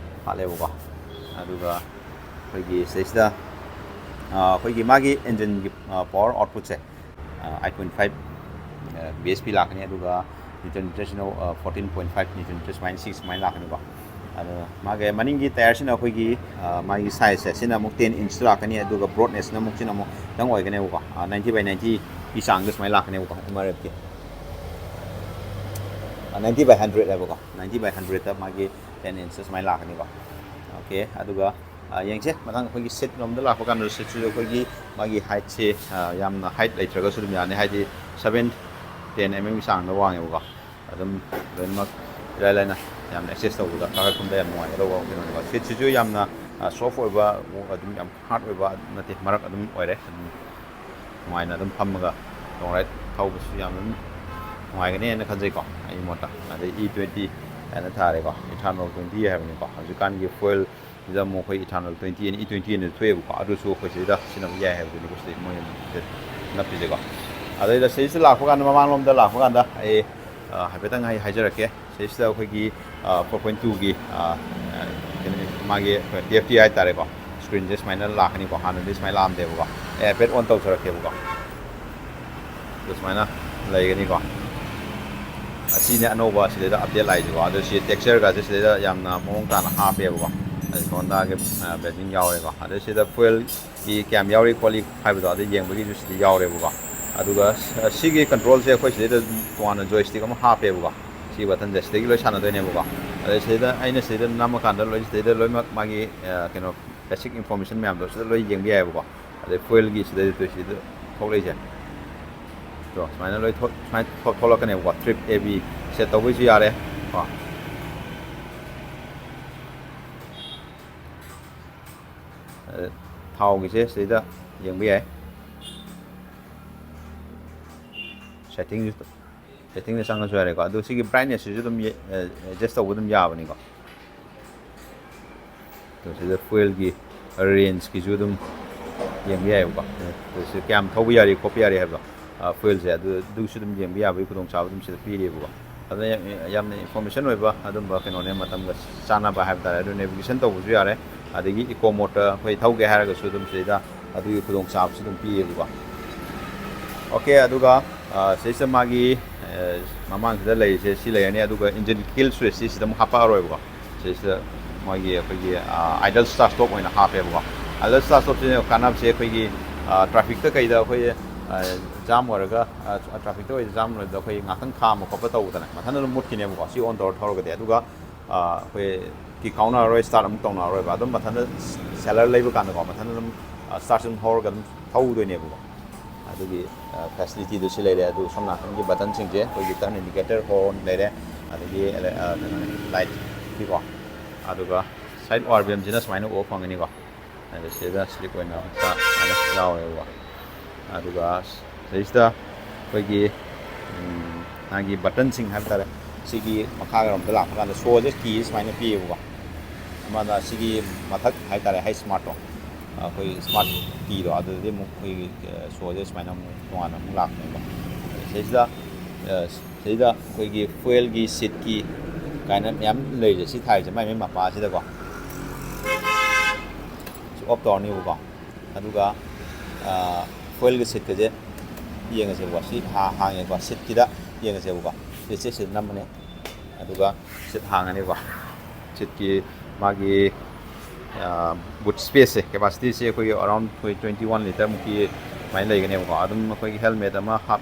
ꯍꯥꯠꯂꯦꯕꯀꯣ꯫ ꯑꯗꯨꯒ ꯑꯩꯈꯣꯏꯒꯤ ꯁꯤꯗꯩꯁꯤꯗ ꯑꯩꯈꯣꯏꯒꯤ ꯃꯥꯒꯤ ꯏꯟꯖꯤꯟꯒꯤ ꯄꯥꯋꯔ ꯑꯥꯎꯠꯄꯨꯠꯁꯦ eight point five B S P ꯂꯥꯛꯀꯅꯤ꯫ ꯑꯗꯨꯒ ꯅ꯭ꯌꯨꯇꯟ ꯃꯤꯇꯔꯁꯤꯅ fourteen point five newton metre ꯁꯨꯃꯥꯏꯅ, ꯁꯤꯛꯁ ꯁꯨꯃꯥꯏꯅ ꯂꯥꯛꯀꯅꯤꯀꯣ꯫ ꯑꯗꯣ ꯃꯥꯒꯤ ꯃꯅꯤꯡꯒꯤ ꯇꯥꯌꯔꯁꯤꯅ ꯑꯩꯈꯣꯏꯒꯤ ꯃꯥꯒꯤ ꯁꯥꯏꯖꯁꯦ ꯁꯤꯅ ꯑꯃꯨꯛ ꯇꯦꯟ ꯏꯟꯁꯇ ꯂꯥꯛꯀꯅꯤ꯫ ꯑꯗꯨꯒ ꯕ꯭ꯔꯣꯗꯅꯦꯁꯅ ꯑꯃꯨꯛ ꯁꯤꯅ ꯑꯃꯨꯛ ꯈꯤꯇꯪ ꯑꯣꯏꯒꯅꯦꯕꯀꯣ꯫ ꯅꯥꯏꯟꯇꯤ ꯕꯥꯏ ꯅꯥꯏꯟꯇꯤꯒꯤ ꯆꯥꯡꯗ ꯁꯨꯃꯥꯏꯅ ꯂꯥꯛꯀꯅꯦꯕꯀꯣ, ꯑꯦꯝ ꯑꯥꯔ ꯑꯦꯐꯀꯤ꯫ ꯅꯥꯏꯟꯇꯤ ꯕꯥꯏ ꯍꯟꯗ꯭ꯔꯦꯠ ꯍꯥꯏꯕꯀꯣ, ꯅꯥꯏꯟꯇꯤ ꯕꯥꯏ ꯍꯟꯗ꯭ꯔꯦꯠꯇ ꯃꯥꯒꯤ ꯇꯦꯟ ꯏꯟꯁꯇ ꯁꯨꯃꯥꯏꯅ ꯂꯥꯛꯀꯅꯤꯀꯣ꯫ ꯑꯣꯀꯦ꯫ ꯑꯗꯨꯒ ꯌꯦꯡꯁꯦ ꯃꯊꯪ ꯑꯩꯈꯣꯏꯒꯤ ꯁꯤꯠ ꯂꯣꯝꯗ ꯂꯥꯛꯄ ꯀꯥꯟꯗ, ꯁꯤꯠꯁꯤꯁꯨ ꯑꯩꯈꯣꯏꯒꯤ ꯃꯥꯒꯤ ꯍꯥꯏꯠꯁꯦ ꯌꯥꯝꯅ ꯍꯥꯏꯠ ꯂꯩꯇ꯭ꯔꯒꯁꯨ ꯑꯗꯨꯝ ꯌꯥꯅꯤ, ꯍꯥꯏꯗꯤ ꯁꯕꯦꯟ ꯇꯦꯟ ꯑꯦꯝ ꯑꯦꯝꯒꯤ ꯆꯥꯡꯗ ꯋꯥꯡꯉꯦꯕꯀꯣ꯫ ꯑꯗꯨꯝ ꯂꯣꯏꯅꯃꯛ ꯏꯔꯥꯏ ꯂꯥꯏꯅ ꯌꯥꯝꯅ ꯑꯦꯛꯁꯦꯁ ꯇꯧꯕꯗ, ꯀꯥꯈꯠꯐꯝꯗ ꯌꯥꯝ ꯅꯨꯡꯉꯥꯏꯒꯗꯧꯕ ꯀꯩꯅꯣꯅꯦꯕ꯫ ꯁꯤꯠꯁꯤꯁꯨ ꯌꯥꯝꯅ ꯁꯣꯐ ꯑꯣꯏꯕ, ꯑꯗꯨꯝ ꯌꯥꯝ ꯍꯥꯔꯗ ꯑꯣꯏꯕ ꯅꯠꯇꯦ, ꯃꯔꯛ ꯑꯗꯨꯝ ꯑꯣꯏꯔꯦ꯫ ꯑꯗꯨꯝ ꯅꯨꯡꯉꯥꯏꯅ ꯑꯗꯨꯝ ꯐꯝꯃꯒ ꯂꯣꯡ ꯔꯥꯏꯗ ꯊꯧꯕꯁꯨ ꯌꯥꯝ ꯑꯗꯨꯝ ꯅꯨꯡꯉꯥꯏꯒꯅꯤ ꯍꯥꯏꯅ ꯈꯟꯖꯩꯀꯣ, ꯑꯩꯒꯤ ꯃꯣꯠꯇ꯫ ꯑꯗꯩ ꯏ ꯇ꯭ꯋꯦꯟꯇꯤ ꯍꯥꯏꯅ ꯊꯥꯔꯦꯀꯣ, ꯏꯊꯥꯅꯣꯜ ꯇ꯭ꯋꯦꯟꯇꯤ ꯍꯥꯏꯕꯅꯤꯀꯣ꯫ ꯍꯧꯖꯤꯛꯀꯥꯟꯒꯤ ꯐ꯭ꯌꯨꯋꯦꯜꯁꯤꯗ ꯑꯃꯨꯛ ꯑꯩꯈꯣꯏ ethanol twenty and E twenty ꯑꯦꯟ ꯊꯣꯛꯑꯦꯕꯀꯣ, ꯑꯗꯨꯁꯨ ꯑꯩꯈꯣꯏ ꯁꯤꯗ ꯁꯤꯖꯤꯟꯅꯕ ꯌꯥꯏ ꯍꯥꯏꯕꯗꯨꯅꯤ ꯑꯩꯈꯣꯏ ꯁꯤꯗ ꯃꯣꯏ ꯅꯞꯄꯤꯁꯦꯀꯣ꯫ ꯑꯗꯩꯗ ꯁꯤꯗ ꯂꯥꯛꯄ ꯀꯥꯟꯗ, ꯃꯃꯥꯡꯂꯣꯝꯗ ꯂꯥꯛꯄ ꯀꯥꯟꯗ ꯑꯩ ꯍꯥꯏꯐꯦꯠꯇꯪ ꯑꯩ ꯍꯥꯏꯖꯔꯛꯀꯦ꯫ ꯁꯤꯁꯤꯗ ꯑꯩꯈꯣꯏꯒꯤ ꯐꯣꯔ ꯄꯣꯏꯟ ꯇꯨꯒꯤ ꯀꯩꯅꯣ, ꯃꯥꯒꯤ ꯇꯤ ꯑꯦꯐ ꯇꯤ ꯍꯥꯏꯇꯥꯔꯦꯀꯣ, ꯁ꯭ꯀ꯭ꯔꯤꯟꯁꯦ ꯁꯨꯃꯥꯏꯅ ꯂꯥꯛꯀꯅꯤꯀꯣ꯫ ꯍꯥꯟꯅꯗꯤ ꯁꯨꯃꯥꯏꯅ ꯂꯥꯛꯑꯝꯗꯦꯕꯀꯣ꯫ ꯑꯦ, ꯍꯥꯏꯐꯦꯠ ꯑꯣꯟ ꯇꯧꯖꯔꯛꯀꯦꯕꯀꯣ꯫ ꯑꯗꯨ ꯁꯨꯃꯥꯏꯅ ꯂꯩꯒꯅꯤꯀꯣ꯫ ꯑꯁꯤꯅꯦ ꯑꯅꯧꯕ ꯁꯤꯗꯩꯗ ꯑꯞꯗꯦꯠ ꯂꯥꯛꯏꯁꯦꯀꯣ꯫ ꯑꯗꯣ ꯁꯤ ꯇꯦꯛꯁꯆꯔꯒꯁꯦ ꯁꯤꯗꯩꯗ ꯌꯥꯝꯅ ꯃꯑꯣꯡ ꯇꯥꯅ ꯍꯥꯞꯄꯦꯕꯀꯣ꯫ ꯑꯗꯩ ꯍꯣꯟꯗꯥꯒꯤ ꯕꯦꯖꯤꯡ ꯌꯥꯎꯔꯦꯀꯣ꯫ ꯑꯗꯩ ꯁꯤꯗ ꯐ꯭ꯌꯨꯋꯦꯜꯒꯤ ꯀꯌꯥꯝ ꯌꯥꯎꯔꯤ ꯈꯣꯠꯂꯤ ꯍꯥꯏꯕꯗꯣ ꯑꯗꯨ ꯌꯦꯡꯕꯒꯤꯁꯨ ꯁꯤꯗ ꯌꯥꯎꯔꯦꯕꯀꯣ꯫ ꯑꯗꯨꯒ ꯁꯤꯒꯤ ꯀꯟꯇ꯭ꯔꯣꯜꯁꯦ ꯑꯩꯈꯣꯏ ꯁꯤꯗꯩꯗ ꯇꯣꯉꯥꯟꯅ ꯖꯣꯏꯁꯇꯤꯛ ꯑꯃ ꯍꯥꯞꯄꯦꯕꯀꯣ꯫ ꯁꯤ ꯕꯇꯟꯁꯦ ꯁꯤꯗꯒꯤ ꯂꯣꯏ ꯁꯥꯟꯅꯗꯣꯏꯅꯦꯕꯀꯣ꯫ ꯑꯗꯩ ꯁꯤꯗꯩꯗ ꯑꯩꯅ ꯁꯤꯗꯩꯗ ꯅꯝꯃꯀꯥꯟꯗ ꯂꯣꯏ, ꯁꯤꯗꯩꯗ ꯂꯣꯏꯅꯃꯛ ꯃꯥꯒꯤ ꯀꯩꯅꯣ, ꯕꯦꯁꯤꯛ ꯏꯟꯐꯣꯔꯃꯦꯁꯟ ꯃꯌꯥꯝꯗꯣ ꯁꯤꯗ ꯂꯣꯏ ꯌꯦꯡꯕ ꯌꯥꯏꯕꯀꯣ꯫ ꯑꯗꯩ ꯐꯣꯏꯜꯒꯤ ꯁꯤꯗꯩꯗ ꯇꯨꯏꯁꯤꯗ ꯊꯣꯛꯂꯛꯏꯁꯦ꯫ ꯇꯣ ꯁꯨꯃꯥꯏꯅ ꯂꯣꯏ ꯊꯣꯛ- ꯁꯨꯃꯥꯏꯅ ꯊꯣꯛ- ꯊꯣꯛꯂꯛꯀꯅꯦꯕꯀꯣ꯫ ꯇ꯭ꯔꯤꯞ ꯑꯦ ꯕꯤ ꯁꯦꯠ ꯇꯧꯕꯩꯁꯨ ꯌꯥꯔꯦ ꯀꯣ꯫ ꯑꯗ ꯊꯥꯎꯒꯤꯁꯦ ꯁꯤꯗꯩꯗ ꯌꯦꯡꯕ ꯌꯥꯏ꯫ ꯁꯦꯠꯇꯤꯡꯁꯨ ꯁꯦꯠꯇꯤꯡꯗ ꯆꯪꯉꯁꯨ ꯌꯥꯔꯦꯀꯣ꯫ ꯑꯗꯣ ꯁꯤꯒꯤ ꯕ꯭ꯔꯥꯏꯠꯅꯦꯁꯁꯤꯁꯨ ꯑꯗꯨꯝ ꯑꯦꯗꯖꯁ ꯇꯧꯕ ꯑꯗꯨꯝ ꯌꯥꯕꯅꯤꯀꯣ꯫ ꯑꯗꯣ ꯁꯤꯗ ꯐ꯭ꯌꯨꯑꯦꯜꯒꯤ ꯔꯦꯟꯖꯀꯤꯁꯨ ꯑꯗꯨꯝ ꯌꯦꯡꯕ ꯌꯥꯏꯑꯕꯀꯣ꯫ ꯑꯗꯣ ꯁꯤ ꯀꯌꯥꯝ ꯊꯧꯕ ꯌꯥꯔꯤ ꯈꯣꯠꯄ ꯌꯥꯔꯤ ꯍꯥꯏꯕꯗꯣ, ꯐ꯭ꯌꯨꯑꯦꯜꯁꯦ ꯑꯗꯨ ꯑꯗꯨꯁꯨ ꯑꯗꯨꯝ ꯌꯦꯡꯕ ꯌꯥꯕꯒꯤ ꯈꯨꯗꯣꯡꯆꯥꯕ ꯑꯗꯨꯝ ꯁꯤꯗ ꯄꯤꯔꯤꯕꯀꯣ꯫ ꯑꯗꯨꯅ ꯌꯥꯝ- ꯌꯥꯝꯅ ꯏꯟꯐꯣꯔꯃꯦꯁꯟ ꯑꯣꯏꯕ ꯑꯗꯨꯝꯕ ꯀꯩꯅꯣꯅꯦ, ꯃꯇꯝꯒ ꯆꯥꯟꯅꯕ ꯍꯥꯏꯕ ꯇꯥꯔꯦ꯫ ꯑꯗꯨ ꯅꯦꯚꯤꯒꯦꯁꯟ ꯇꯧꯕꯁꯨ ꯌꯥꯔꯦ, ꯑꯗꯒꯤ ꯏꯀꯣ ꯃꯣꯠꯇ ꯑꯩꯈꯣꯏ ꯊꯧꯒꯦ ꯍꯥꯏꯔꯒꯁꯨ ꯑꯗꯨꯝ ꯁꯤꯗ ꯑꯗꯨꯒꯤ ꯈꯨꯗꯣꯡꯆꯥꯕꯁꯨ ꯑꯗꯨꯝ ꯄꯤꯌꯦꯕꯀꯣ꯫ ꯑꯣꯀꯦ, ꯑꯗꯨꯒ ꯑ, ꯁꯤꯁꯤꯗ ꯃꯥꯒꯤ ꯑ, ꯃꯃꯥꯡꯁꯤꯗ ꯂꯩꯔꯤꯁꯦ ꯁꯤ ꯂꯩꯔꯅꯤ, ꯑꯗꯨꯒ ꯏꯟꯖꯤꯟ ꯀꯤꯜ ꯁ꯭ꯋꯤꯆꯁꯤ ꯁꯤꯗ ꯑꯃꯨꯛ ꯍꯥꯞꯄꯛꯑꯔꯣꯏꯕꯀꯣ꯫ ꯁꯤꯁꯤꯗ ꯃꯣꯏꯒꯤ ꯑꯩꯈꯣꯏꯒꯤ ꯑꯥꯏꯗꯜ ꯁ꯭ꯇꯥꯔꯠ ꯁ꯭ꯇꯣꯞ ꯑꯣꯏꯅ ꯍꯥꯞꯄꯦꯕꯀꯣ꯫ ꯑꯥꯏꯗꯜ ꯁ꯭ꯇꯥꯔꯠ ꯁ꯭ꯇꯣꯞꯁꯤꯅ ꯀꯥꯟꯅꯕꯁꯦ ꯑꯩꯈꯣꯏꯒꯤ ꯇ꯭ꯔꯥꯐꯤꯛꯇ ꯀꯩꯗ ꯑꯩꯈꯣꯏ ꯖꯥꯝ ꯑꯣꯏꯔꯒ, ꯇ꯭ꯔꯥꯐꯤꯛꯇ ꯑꯣꯏꯔ ꯖꯥꯝ ꯑꯣꯏꯔꯗ ꯑꯩꯈꯣꯏ ꯉꯥꯛꯇꯪ ꯈꯥꯝꯕ ꯈꯣꯠꯄ ꯇꯧꯕꯗꯅꯦ, ꯃꯊꯟꯇ ꯑꯗꯨꯝ ꯃꯨꯠꯈꯤꯅꯦꯕꯀꯣ, ꯁꯤ ꯑꯣꯟ ꯇꯧꯔ ꯊꯧꯔꯒꯗꯤ꯫ ꯑꯗꯨꯒ ꯑ, ꯑꯩꯈꯣꯏ ꯀꯤꯛ ꯀꯥꯎꯅꯔꯔꯣꯏ, ꯁ꯭ꯇꯥꯔꯠ ꯑꯃꯨꯛ ꯇꯧꯅꯔꯔꯣꯏꯕ꯫ ꯑꯗꯨꯝ ꯃꯊꯟꯇ ꯁꯦꯂꯔ ꯂꯩꯕ ꯀꯥꯟꯗꯀꯣ, ꯃꯊꯟꯇ ꯑꯗꯨꯝ ꯁ꯭ꯇꯥꯔꯠꯁꯤ ꯑꯗꯨꯝ ꯍꯧꯔꯒ ꯑꯗꯨꯝ ꯊꯧꯗꯣꯏꯅꯦꯕꯀꯣ꯫ ꯑꯗꯨꯒꯤ ꯐꯦꯁꯤꯂꯤꯇꯤꯗꯨ ꯁꯤ ꯂꯩꯔꯦ꯫ ꯑꯗꯨ ꯁꯣꯝ ꯅꯥꯀꯟꯒꯤ ꯕꯇꯟꯁꯤꯡꯁꯦ ꯑꯩꯈꯣꯏꯒꯤ ꯇꯔꯟ ꯏꯟꯗꯤꯀꯦꯇꯔ, ꯍꯣꯔꯟ ꯂꯩꯔꯦ, ꯑꯗꯒꯤ ꯂꯥꯏꯠꯀꯤꯀꯣ꯫ ꯑꯗꯨꯒ ꯁꯥꯏꯠ ꯑꯥꯔ ꯕꯤ ꯑꯦꯝꯁꯤꯅ ꯁꯨꯃꯥꯏꯅ ꯑꯣꯐ ꯐꯪꯒꯅꯤꯀꯣ꯫ ꯑꯗ ꯁꯤꯗ ꯁ꯭ꯂꯤꯛ ꯑꯣꯏꯅ ꯃꯆꯥ ꯁꯨꯃꯥꯏꯅ ꯌꯥꯎꯋꯦꯕꯀꯣ꯫ ꯑꯗꯨꯒ ꯁꯤꯗꯩꯁꯤꯗ ꯑꯩꯈꯣꯏꯒꯤ ꯎꯝ, ꯃꯥꯒꯤ ꯕꯇꯟꯁꯤꯡ ꯍꯥꯏꯕ ꯇꯥꯔꯦ, ꯁꯤꯒꯤ ꯃꯈꯥꯔꯣꯝꯗ ꯂꯥꯛꯄ ꯀꯥꯟꯗ ꯁꯣꯁꯦ ꯀꯤ ꯁꯨꯃꯥꯏꯅ ꯄꯤꯌꯦꯕꯀꯣ꯫ ꯑꯃꯅ ꯁꯤꯒꯤ ꯃꯊꯛ ꯍꯥꯏ ꯇꯥꯔꯦ, ꯍꯥꯏ ꯁ꯭ꯃꯥꯔꯠꯇꯣ, ꯑꯩꯈꯣꯏ ꯁ꯭ꯃꯥꯔꯠ ꯀꯤꯗꯣ, ꯑꯗꯨꯗꯗꯤ ꯑꯃꯨꯛ ꯑꯩꯈꯣꯏꯒꯤ ꯁꯣꯁꯦ ꯁꯨꯃꯥꯏꯅ ꯑꯃꯨꯛ ꯇꯣꯉꯥꯟꯅ ꯑꯃꯨꯛ ꯂꯥꯛꯄꯅꯦꯕ꯫ ꯁꯤꯗꯩꯁꯤꯗ ꯁꯤꯗꯩꯗ ꯑꯩꯈꯣꯏꯒꯤ ꯐ꯭ꯌꯨꯑꯦꯜꯒꯤ ꯁꯤꯠꯀꯤ ꯀꯥꯏꯅ ꯃꯌꯥꯝ ꯂꯩꯔꯤꯁꯦ, ꯁꯤ ꯊꯥꯏꯁꯦ ꯃꯥꯏ ꯃꯥꯏ ꯃꯄꯥꯁꯤꯗꯀꯣ꯫ ꯁꯤ ꯑꯣꯐ ꯇꯧꯔꯅꯤꯕꯀꯣ꯫ ꯑꯗꯨꯒ ꯐ꯭ꯌꯨꯑꯦꯜꯒꯤ ꯁꯤꯠꯀꯁꯦ ꯌꯦꯡꯉꯁꯦꯕꯀꯣ꯫ ꯁꯤ ꯍꯥꯡꯉꯦꯀꯣ, ꯁꯤꯠꯀꯤꯗ ꯌꯦꯡꯉꯁꯦꯕꯀꯣ꯫ ꯁꯤꯠꯁꯦ ꯁꯤꯗ ꯅꯝꯃꯅꯤ, ꯑꯗꯨꯒ ꯁꯤꯠ ꯍꯥꯡꯉꯅꯤꯀꯣ꯫ ꯁꯤꯠꯀꯤ ꯃꯥꯒꯤ ꯕꯨꯠ ꯁ꯭ꯄꯦꯁꯁꯦ, ꯀꯦꯄꯥꯁꯤꯇꯤꯁꯦ ꯑꯩꯈꯣꯏꯒꯤ ꯑꯔꯥꯎꯟ ꯑꯩꯈꯣꯏ ꯇ꯭ꯋꯦꯟꯇꯤ ꯋꯥꯟ ꯂꯤꯇꯔꯃꯨꯛꯀꯤ ꯑꯗꯨꯃꯥꯏꯅ ꯂꯩꯒꯅꯦꯕꯀꯣ꯫ ꯑꯗꯨꯝ ꯑꯩꯈꯣꯏꯒꯤ ꯍꯦꯜꯃꯦꯠ ꯑꯃ ꯍꯥꯞ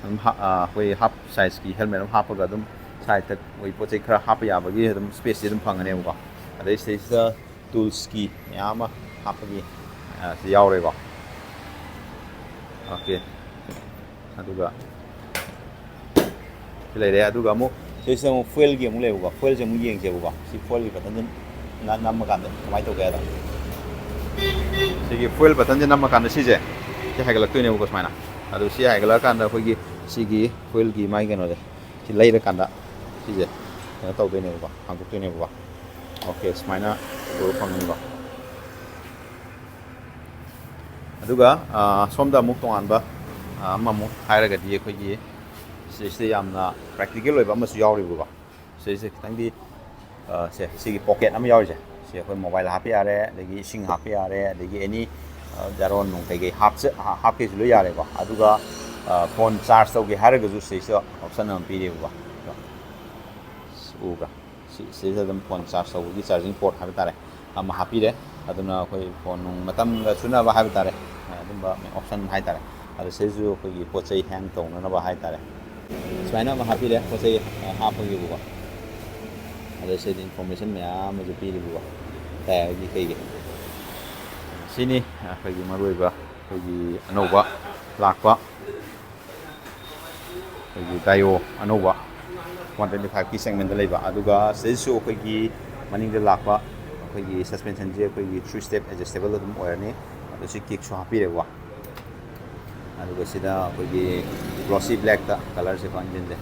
ꯑꯗꯨꯝ ꯍꯥ- ꯑ, ꯑꯩꯈꯣꯏ ꯍꯥꯞ ꯁꯥꯏꯖꯀꯤ ꯍꯦꯜꯃꯦꯠ ꯑꯃ ꯍꯥꯞꯄꯒ ꯑꯗꯨꯝ ꯁꯥꯏꯗꯇ ꯑꯩꯈꯣꯏ ꯄꯣꯠ ꯆꯩ ꯈꯔ ꯍꯥꯞꯄ ꯌꯥꯕꯒꯤ ꯑꯗꯨꯝ ꯁ꯭ꯄꯦꯁꯇꯤ ꯑꯗꯨꯝ ꯐꯪꯒꯅꯦꯕꯀꯣ꯫ ꯑꯗꯩ ꯁꯤꯗꯩꯁꯤꯗ ꯇꯨꯜꯁꯀꯤ ꯃꯌꯥꯝ ꯑꯃ ꯍꯥꯞꯄꯒꯤ ꯑ, ꯁꯤ ꯌꯥꯎꯔꯦꯀꯣ꯫ ꯑꯣꯀꯦ꯫ ꯑꯗꯨꯒ ꯁꯤ ꯂꯩꯔꯦ꯫ ꯑꯗꯨꯒ ꯑꯃꯨꯛ ꯁꯤꯁꯤꯗ ꯑꯃꯨꯛ fuelꯒꯤ ꯑꯃꯨꯛ ꯂꯩꯕꯀꯣ꯫ Fuelꯁꯦ ꯑꯃꯨꯛ ꯌꯦꯡꯁꯦꯕꯀꯣ꯫ ꯁꯤ fuelꯒꯤ buttonꯁꯦ ꯅ-, ꯅꯝꯃꯀꯥꯟꯗ ꯀꯃꯥꯏꯅ ꯇꯧꯒꯦ ꯍꯥꯏꯗꯣ꯫ ꯁꯤꯒꯤ fuel buttonꯁꯦ ꯅꯝꯃꯀꯥꯟꯗ ꯁꯤꯁꯦ ꯁꯤ ꯍꯥꯏꯒꯠꯂꯛꯇꯣꯏꯅꯦꯕꯀꯣ ꯁꯨꯃꯥꯏꯅ꯫ ꯑꯗꯨ ꯁꯤ ꯍꯥꯏꯒꯠꯂꯛꯑꯀꯥꯟꯗ ꯑꯩꯈꯣꯏꯒꯤ ꯁꯤꯒꯤ fuelꯒꯤ ꯃꯥꯒꯤ ꯀꯩꯅꯣꯁꯦ ꯁꯤ ꯂꯩꯔꯀꯥꯟꯗ ꯁꯤꯁꯦ ꯀꯩꯅꯣ ꯇꯧꯗꯣꯏꯅꯦꯕꯀꯣ, ꯍꯥꯡꯗꯣꯛꯇꯣꯏꯅꯦꯕꯀꯣ꯫ ꯑꯣꯀꯦ, ꯁꯨꯃꯥꯏꯅ ꯎꯕ ꯐꯪꯒꯅꯤꯀꯣ꯫ ꯑꯗꯨꯒ, ꯑ, ꯁꯣꯝꯗ ꯑꯃꯨꯛ ꯇꯣꯉꯥꯟꯕ, ꯑ, ꯑꯃꯃꯨꯛ ꯍꯥꯏꯔꯒꯗꯤ ꯑꯩꯈꯣꯏꯒꯤ ꯁꯤꯁꯤꯗ ꯌꯥꯝꯅ practical ꯑꯣꯏꯕ ꯑꯃꯁꯨ ꯌꯥꯎꯔꯤꯕꯀꯣ꯫ ꯁꯤꯁꯦ ꯈꯤꯇꯪꯗꯤ, ꯑ, ꯁꯦ, ꯁꯤꯒꯤ pocket ꯑꯃ ꯌꯥꯎꯔꯤꯁꯦ, ꯁꯤ ꯑꯩꯈꯣꯏ mobile ꯍꯥꯞꯄ ꯌꯥꯔꯦ, ꯑꯗꯒꯤ ꯏꯁꯤꯡ ꯍꯥꯞꯄ ꯌꯥꯔꯦ, ꯑꯗꯒꯤ any, ꯑ, ꯖꯥꯔꯣꯟ ꯅꯨꯡ ꯀꯩꯀꯩ ꯍꯥꯞꯆ-, ꯍꯥ-, ꯍꯥꯞꯀꯦꯁꯨ ꯂꯣꯏ ꯌꯥꯔꯦꯀꯣ꯫ ꯑꯗꯨꯒ, ꯑ, phone charge ꯇꯧꯒꯦ ꯍꯥꯏꯔꯒꯁꯨ ꯁꯤꯁꯤꯗ option ꯑꯃ ꯄꯤꯔꯦꯕꯀꯣ꯫ ꯎꯕ꯭ꯔꯥ? ꯁꯤ ꯎꯕ꯭ꯔꯥ? ꯁꯤ, ꯁꯤꯗ ꯑꯗꯨꯝ phone charge ꯇꯧꯕꯒꯤ charging port ꯍꯥꯏꯕ ꯇꯥꯔꯦ, ꯑꯃ ꯍꯥꯞꯄꯤꯔꯦ꯫ ꯑꯗꯨꯅ ꯑꯩꯈꯣꯏ phone ꯅꯨꯡ ꯃꯇꯝꯒ ꯆꯨꯅꯕ ꯍꯥꯏꯕ ꯇꯥꯔꯦ, ꯑꯗꯨꯝꯕ option ꯍꯥꯏ ꯇꯥꯔꯦ꯫ ꯑꯗ ꯁꯤꯗꯁꯨ ꯑꯩꯈꯣꯏꯒꯤ ꯄꯣꯠ ꯆꯩ hang ꯇꯧꯅꯅꯕ ꯍꯥꯏ ꯇꯥꯔꯦ꯫ ꯁꯨꯃꯥꯏꯅ ꯑꯃ ꯍꯥꯞꯄꯤꯔꯦ, ꯄꯣꯠ ꯆꯩ, ꯑ, ꯍꯥꯞꯄꯒꯤꯕꯀꯣ꯫ ꯑꯗ ꯁꯤꯗ information ꯃꯌꯥꯝ ꯑꯃꯁꯨ ꯄꯤꯔꯤꯕꯀꯣ, ꯇꯥꯌꯔꯒꯤ ꯀꯩꯒꯤ꯫ ꯁꯤꯅꯤ ꯑꯩꯈꯣꯏꯒꯤ ꯃꯔꯨꯑꯣꯏꯕ ꯑꯩꯈꯣꯏꯒꯤ ꯑꯅꯧꯕ ꯂꯥꯛꯄ ꯑꯩꯈꯣꯏꯒꯤ Dio ꯑꯅꯧꯕ one twenty five ꯀꯤ segment ꯇ ꯂꯩꯕ꯫ ꯑꯗꯨꯒ ꯁꯤꯗꯁꯨ ꯑꯩꯈꯣꯏꯒꯤ ꯃꯅꯤꯡꯗ ꯂꯥꯛꯄ ꯑꯩꯈꯣꯏꯒꯤ suspension ꯁꯦ ꯑꯩꯈꯣꯏꯒꯤ three step adjustable ꯑꯗꯨꯝ ꯑꯣꯏꯔꯅꯤ꯫ ꯑꯗꯨ ꯁꯤ kick ꯁꯨ ꯍꯥꯞꯄꯤꯔꯦꯀꯣ꯫ ꯑꯗꯨꯒ ꯁꯤꯗ ꯑꯩꯈꯣꯏꯒꯤ glossy black ꯇ colour ꯁꯦꯀꯣ engine ꯁꯦ꯫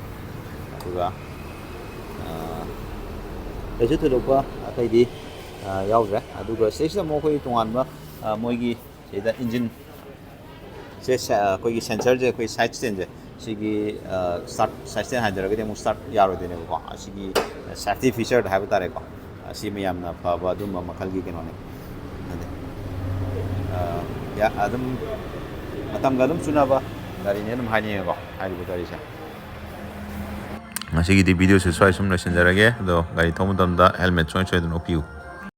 ꯑꯗꯨꯒ, ꯑ, ꯀꯩꯁꯨ ꯊꯣꯏꯗꯣꯛꯄ ꯑꯇꯩꯗꯤ, ꯑ, ꯌꯥꯎꯗ꯭ꯔꯦ꯫ ꯑꯗꯨꯒ ꯁꯤꯁꯤꯗ ꯑꯃꯨꯛ ꯑꯩꯈꯣꯏ ꯇꯣꯉꯥꯟꯕ, ꯑ, ꯃꯣꯏꯒꯤ ꯁꯤꯗ engine ꯁꯦ, ꯁꯦ-, ꯑꯩꯈꯣꯏꯒꯤ sensor ꯁꯦ, ꯑꯩꯈꯣꯏ side stand ꯁꯦ, ꯁꯤꯒꯤ, ꯑ, start, side stand ꯍꯥꯏꯗ꯭ꯔꯒꯗꯤ ꯑꯃꯨꯛ start ꯌꯥꯔꯣꯏꯗꯣꯏꯅꯦꯕꯀꯣ꯫ ꯑꯁꯤꯒꯤ safety feature ꯗ ꯍꯥꯏꯕ ꯇꯥꯔꯦꯀꯣ, ꯑꯁꯤꯃ ꯌꯥꯝꯅ ꯐꯕ ꯑꯗꯨꯝꯕ ꯃꯈꯜꯒꯤ ꯀꯩꯅꯣꯅꯦ꯫ ꯑꯗ, ꯑ, ꯌꯥ-, ꯑꯗꯨꯝ ꯃꯇꯝꯒ ꯑꯗꯨꯝ ꯆꯨꯅꯕ ꯒꯥꯔꯤꯅꯦ ꯑꯗꯨꯝ ꯍꯥꯏꯅꯤꯡꯉꯦꯀꯣ, ꯍꯥꯏꯔꯤꯕ ꯒꯥꯔꯤꯁꯦ꯫ ꯉꯁꯤꯒꯤꯗꯤ video ꯁꯦ ꯁ꯭ꯋꯥꯏ ꯁꯨꯝ ꯂꯣꯏꯁꯤꯟꯖꯔꯒꯦ꯫ ꯑꯗꯣ ꯒꯥꯔꯤ ꯊꯧꯕ ꯃꯇꯝꯗ helmet ꯁꯨꯡꯁꯣꯏ ꯁꯣꯏꯗꯅ ꯎꯞꯄꯤꯌꯨ꯫